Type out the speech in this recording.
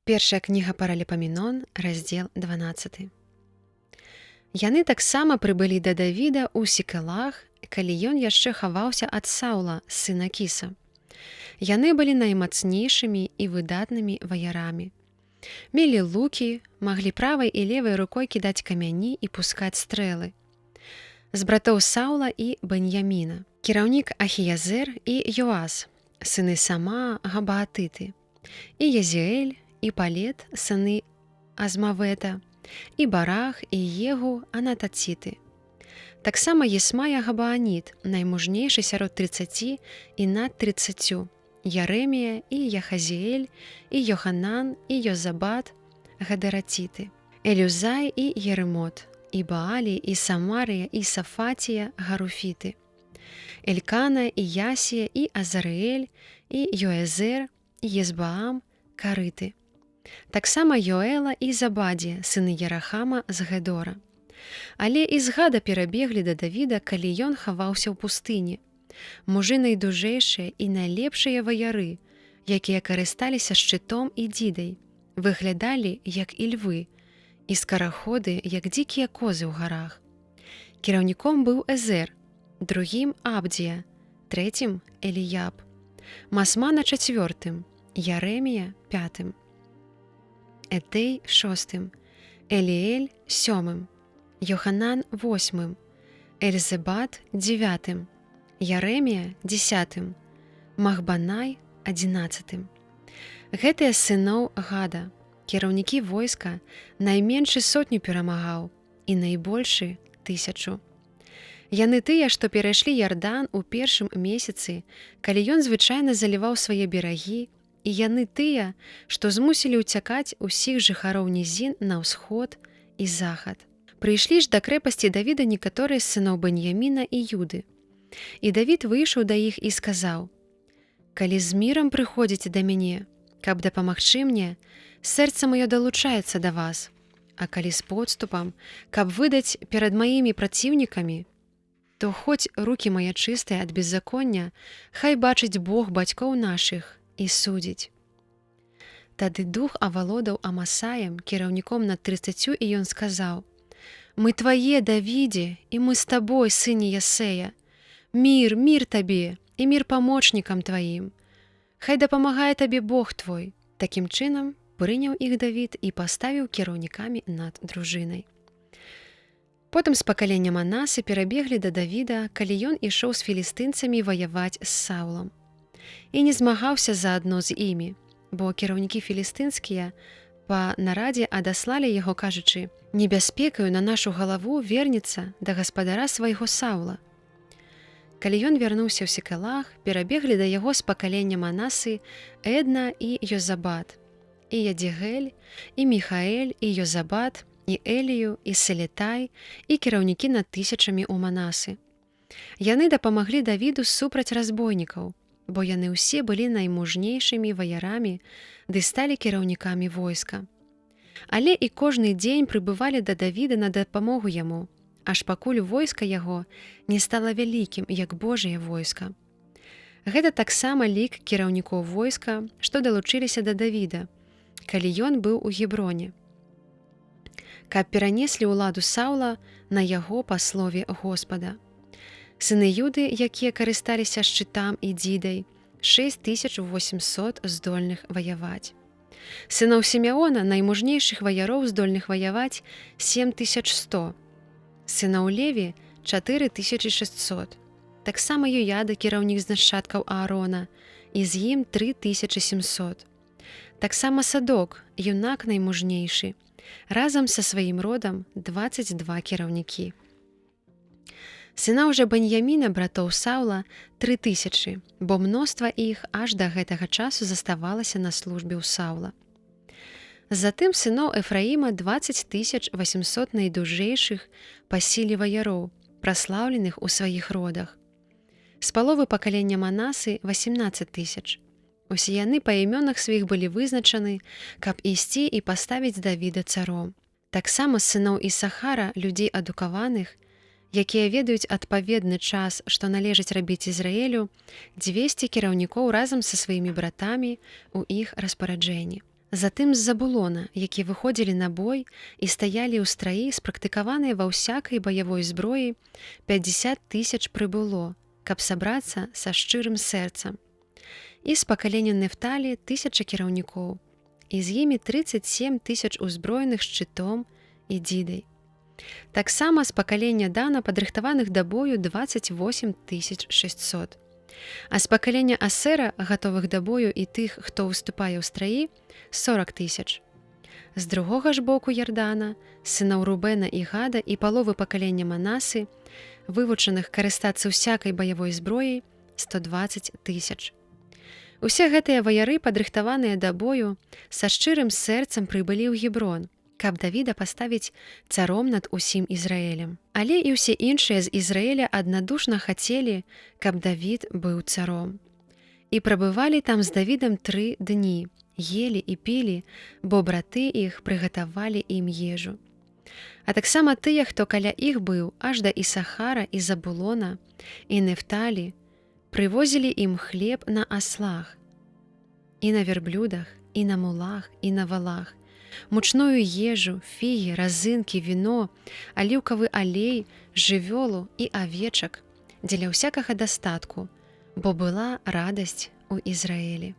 Першая кніга Параліпамінон, раздзел 12. Яны таксама прыбылі да Давіда ў Сікалах, калі ён яшчэ хаваўся ад Саула, сына Кіса. Яны былі наймацнейшымі і выдатнымі ваярамі. Мелі лукі, маглі правай і левай рукой кідаць камяні і пускаць стрэлы. З братоў Саула і Бэньяміна. Кіраўнік Ахіязер і Йоас, сыны Сама Габаатыты, і Язіэль, і Палет, сыны Азмавета, і Барах, і Егу, Анатаціты. Таксама Есмая Габааніт, наймужнейшы сярод 30 і над 30, Ярэмія і Яхазіэль, і Йоханан, і Йозабат, Гадараціты, Элюзай і Ерымот, і Баалі, і Самарыя, і Сафатія, Гаруфіты, Элькана, і Ясія, і Азарыэль, і Йоэзер, і Езбаам, Карыты. Таксама Йоэла і Забадзі, сыны Ерахама з Гэдора. Але і з Гада перабеглі да Давіда, калі ён хаваўся ў пустыні. Мужы найдужэйшыя і найлепшыя ваяры, якія карысталіся шчытом і дзідай, выглядалі як і львы, і скараходы, як дзікія козы ў гарах. Кіраўніком быў Эзер, другім Абдзія, трэцім Эліяб, Масмана чацвёртым, Ярэмія пятым. Этэй шостым, Эліэль сёмым, Йоханан восьмым, Эльзебат дзевятым, Ярэмія дзесятым, Махбанай адзінаццатым. Гэтыя сыноў Гада, кіраўнікі войска, найменшы сотню перамагаў і найбольшы тысячу. Яны тыя, што перайшлі Ярдан у першым месяцы, калі ён звычайна заліваў свае берагі, і яны тыя, што змусілі ўцякаць усіх жыхароў нізін на ўсход і захад. Прыйшлі ж да крэпасці Давіда некаторыя з сыноў Бэньяміна і Юды. І Давід выйшаў да іх і сказаў: « Калі з мірам прыходзіце да мяне, каб дапамагчы мне, сэрца маё далучаецца да вас, а калі з подступам, каб выдаць перад маімі праціўнікамі, то хоць рукі мае чыстыя ад беззаконня, хай бачыць Бог бацькоў нашых і судзіць. Тады дух авалодаў Амасаем, кіраўніком над 30, і ён сказаў: « Мы твае, Давідзе, і мы з табой, сыне Ясея. Мір, мір табе і мір памочнікам тваім. Хай дапамагае табе Бог твой. Такім чынам прыняў іх Давід і паставіў кіраўнікамі над дружынай. Потым з пакалення Манасы перабеглі да Давіда, калі ён ішоў з філістынцамі ваяваць з Саулам. І не змагаўся заадно з імі, бо кіраўнікі філістынскія па нарадзе адаслалі яго, кажучы: небяспекаю на нашу галаву вернецца да гаспадара свайго Саула. Калі ён вярнуўся ў Секалах, перабеглі да яго з пакалення Манасы Эдна і Йозабат, і Ядзігель, і Міхаэль, і Йозабат, і Элію, і Селетай, і кіраўнікі над тысячамі ў Манасы. Яны дапамаглі Давіду супраць разбойнікаў, бо яны ўсе былі наймужнейшымі ваярамі ды сталі кіраўнікамі войска. Але і кожны дзень прыбывалі да Давіда на дапамогу яму, аж пакуль войска яго не стала вялікім, як Божае войска. Гэта таксама лік кіраўнікоў войска, што далучыліся да Давіда, калі ён быў у Геброне. Каб перанеслі ўладу Саула на яго па слове Господа. Сыны Юды, якія карысталіся шчытам і дзідай, 6800 здольных ваяваць. Сыноў Сімеона, наймужнейшых ваяроў, здольных ваяваць, 7100. Сыноў Леві 4600. Таксама Юяда, кіраўнік з нашчадкаў Аарона, і з ім 3700. Таксама Садок, юнак наймужнейшы, разам са сваім родам 22 кіраўнікі. Сыноў жа Бэньяміна, братоў Саула, 3000, бо мноства іх аж да гэтага часу заставалася на службе ў Саула. Затым сыноў Эфраіма 20 800 найдужэйшых па сіле ваяроў, праслаўленых у сваіх родах. З паловы пакалення Манасы 18 тысяч. Усе яны па імёнах сваіх былі вызначаны, каб ісці і паставіць Давіда царом. Таксама сыноў Ісахара, людзей адукаваных, якія ведаюць адпаведны час, што належыць рабіць Ізраілю, 200 кіраўнікоў разам са сваімі братамі ў іх распараджэнні. Затым з Забулона, якія выходзілі на бой і стаялі ў страі, спрактыкаваныя ва ўсякай баявой зброі, 50 тысяч прыбыло, каб сабрацца са шчырым сэрцам. І з пакалення Нефталі 1000 кіраўнікоў, і з імі 37 тысяч узброеных шчытом і дзідай. Таксама з пакалення Дана, падрыхтаваных да бою, 28 600. А з пакалення Асера, гатовых да бою і тых, хто выступае ў страі, 40 тысяч. З другога ж боку Ярдана, сыноў Рубена і Гада і паловы пакалення Манасы, вывучаных карыстацца ўсякай баявой зброяй, 120 тысяч. Усе гэтыя ваяры, падрыхтаваныя да бою, са шчырым сэрцам прыбылі ў Геброн, каб Давіда паставіць царом над усім Ізраілем. Але і ўсе іншыя з Ізраіля аднадушна хацелі, каб Давід быў царом. І прабывалі там з Давідам 3 дні, елі і пілі, бо браты іх прыгатавалі ім ежу. А таксама тыя, хто каля іх быў, аж да Ісахара і Забулона і Нефталі, прывозілі ім хлеб на аслах, і на верблюдах, і на мулах, і на валах, мучную ежу, фігі, разынкі, віно, аліўкавы алей, жывёлу і авечак, дзеля ўсякага дастатку, бо была радасць у Ізраілі.